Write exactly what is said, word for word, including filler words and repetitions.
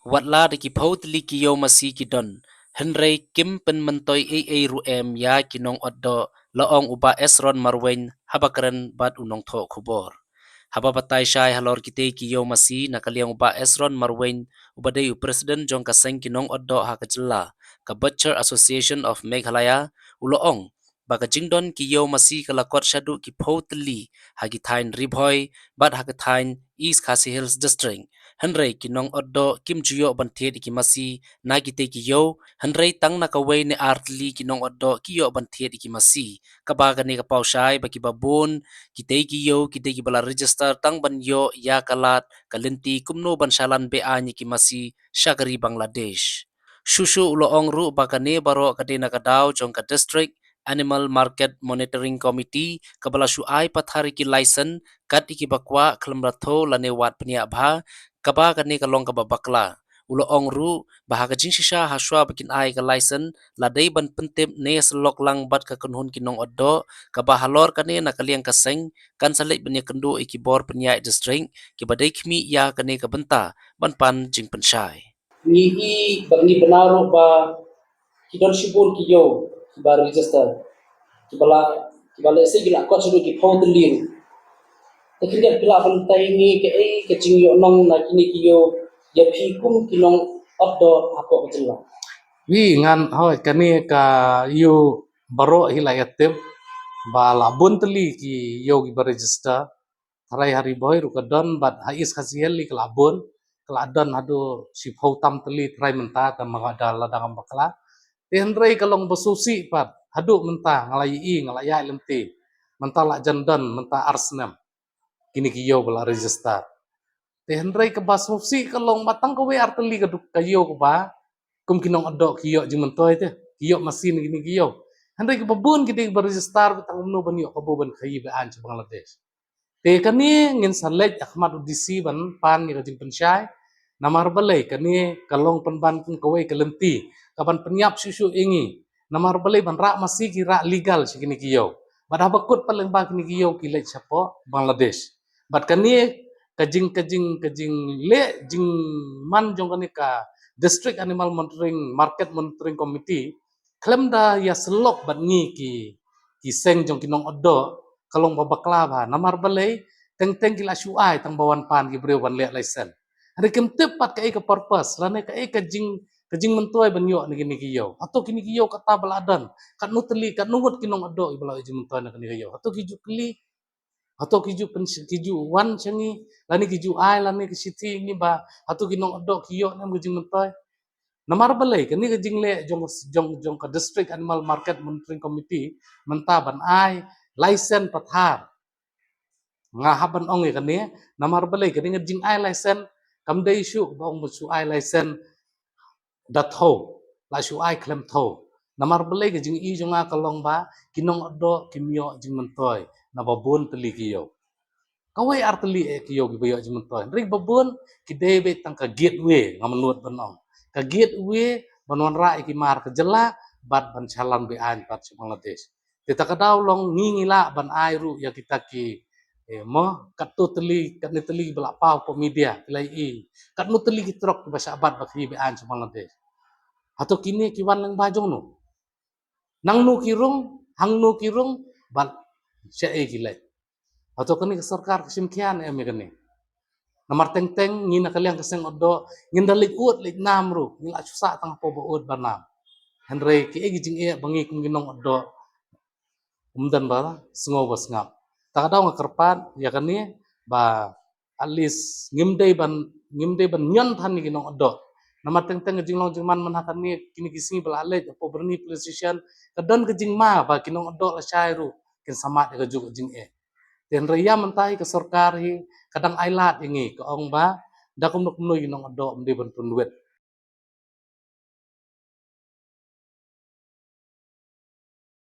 Wat la da ki phew tylli ki ïew masi ki don, hynrei kim pynmyntoi ei ei ruh em ïa ki nongotdoh, la ong u Bah Esron Marwein haba kren bad u nongthoh khubor. Haba batai shai halor kitei ki ïew masi na ka liang u Bah Esron Marwein, uba dei u president jong ka seng ki nongotdoh ha ka jylla, ka Butcher Association of Meghalaya, u la ong ba ka jingdon ki ïew masi ka la kot shaduh ki phew tylli ha ki thaiñ Ri Bhoi bad ha ka thaiñ East Khasi Hills District. Hynrei ki nongotdoh kim ju ïoh ban thied ïa ki masi na kitei ki ïew, hynrei tang na kawei ne ar tylli ki nongotdoh ki ïoh ban thied ïa ki masi. Kaba kane ka paw shai ba kiba bun kitei ki ïew ki dei kiba la register tang ban ïoh ïa ka lad ka lynti kumno ban shalan be-aiñ ïa ki masi sha ka ri Bangladesh. Shuh shuh u la ong ruh ba kane baroh ka dei na ka daw jong ka District Animal Market Monitoring Committee kaba la shu ai pathar ïa ki license kat ïa kiba kwah khlem la thew lane wad pynïaid bha, kaba kane ka long kaba bakla. U la ong ruh ba ha ka jingshisha ha shuwa ba kin ai ka license la dei ban pyntip ne ïasyllok lang bad ka kynhun ki nongotdoh, kaba halor kane na ka liang ka seng kan sa leit ban ïakynduh ïa ki bor pynïaid district kiba dei khmih ïa kane ka bynta ban pan jingpynshai. Ngi i ba ngi bna ruh ba ki don shibun ki ïew kiba register, kiba la, kiba la, se ki la kot shaduh ki phew tylli. Te khyndiat phi lah ban batai ngi kaei ka jingïohnong na kine ki ïew ïa phi kum ki nongotdoh hapoh ka jylla? Wi, ngan, hoi, kane ka ïew baroh hi la ïatip ba la bun tylli ki ïew kiba register. Tharai ha Ri Bhoi ruh ka don bad ha East Khasi Hills ka la bun, ka la don haduh shiphew tam tylli tharai mynta, tang ma ka da la dang bakla. Te hynrei ka long ba sngewsih pat haduh mynta nga la ïohi, nga la ïaid lynti. Mynta la jan don mynta ar snem kine ki ïew ba la register. Te hynrei kaba sngewsih ka long ba tang kawei ar tylli ka duk ka ïew kaba kum ki nongotdoh ki ïoh jingmyntoi te, ki ïoh masi na kine ki ïew. Hynrei kaba bun ki dei ba register ba tang kumno ban ïoh kabu ban khaïi be-aiñ sha Bangladesh. Te kane ngin sa leit ha khmat u D C ban pan ïa ka jingpynshai. Namar balei kane ka long pynban kum kawei ka lynti kaban pynïap shuh shuh ïa ngi. Namar balei ban rah masi ki rah legal sha kine ki ïew. Bad haba kut pat lyngba kine ki ïew ki leit shapoh Bangladesh. Bad kane ka jing, ka jing, ka jingleh jingman jong kane ka District Animal Monitoring, Market Monitoring Committee, khlem da ïasyllok bad ngi ki, ki seng jong ki nongotdoh, ka long ba bakla bha. Namar balei, teng teng ki la shu ai tang ba wan pan ki briew ban leh license. Hynrei kim tip pat kaei ka purpose lane kaei ka jing, ka jingmyntoi ban ïoh na kine ki ïew. Hato kine ki ïew kata ba la don, katno tylli, katno ngut ki nongotdoh kiba la ïoh jingmyntoi na kine ki ïew? Hato ki ju kylli, hato ki ju pyn, ki ju wan sha ngi, lane ki ju ai lane ki shithi ïa ngi ba hato ki nongotdoh ki ïoh ne em ka jingmyntoi? Namar balei kane ka jingleh jong, jong, jong ka District Animal Market Monitoring Committee mynta ban ai license pathar? Nga hap ban ong ïa kane, namar balei kane ka jingai license kam dei shuh ba ong ba shu ai license da thew, la shu ai khlem thew. Namar balei ka jingïohi jong nga ka long ba ki nongotdoh kim ïoh jingmyntoi naba bun tylli ki ïew. Kawei ar tylli eh ki ïew kiba ïoh jingmyntoi. Hynrei ba bun ki dei beit tang ka gateway, nga mut ban ong, ka gateway ban wanrah ïa ki mar ka jylla bad ban shalan be-aiñ pat sha Bangladesh. Te ta ka daw long ngi ngi lah ban ai ruh ïa kita ki, eh, mo, katto tylli, katne tylli ba la paw hapoh media, ki la ïohi. Katno tylli ki trok kiba shah bat ba khaïi be-aiñ sha Bangladesh. Hato kine ki wan lyngba jong no? Nangno ki rung, hangno ki rung, bad shaei ki leit? Hato kane ka sorkar ka shim khia ne em ïa kane? Namar teng teng ngi na ka liang ka seng otdoh ngin da leit ud leit nam ruh, ngi la shu sah tang hapoh ba ud ba nam. Hynrei kiei ki jingeh ba ngi kum ki nongotdoh ym don ba sngew ba sngap. Ta ka daw nga kyrpad ïa kane ba at least ngim dei ban, ngim dei ban ñion than ïa ki nongotdoh. Namar teng teng ka jinglong jingman mynta kane, kine ki sngi ba la leit hapoh Byrni Police Station, ka don ka jingma ba ki nongotdoh lashai ruh kin sa mad ïa kajuh ka jingeh. Te hynrei ïa mynta hi ka sorkar hi ka dang ailad ïa ngi, ka ong ba da kumno kumno ki nongotdoh ym dei ban pynwit.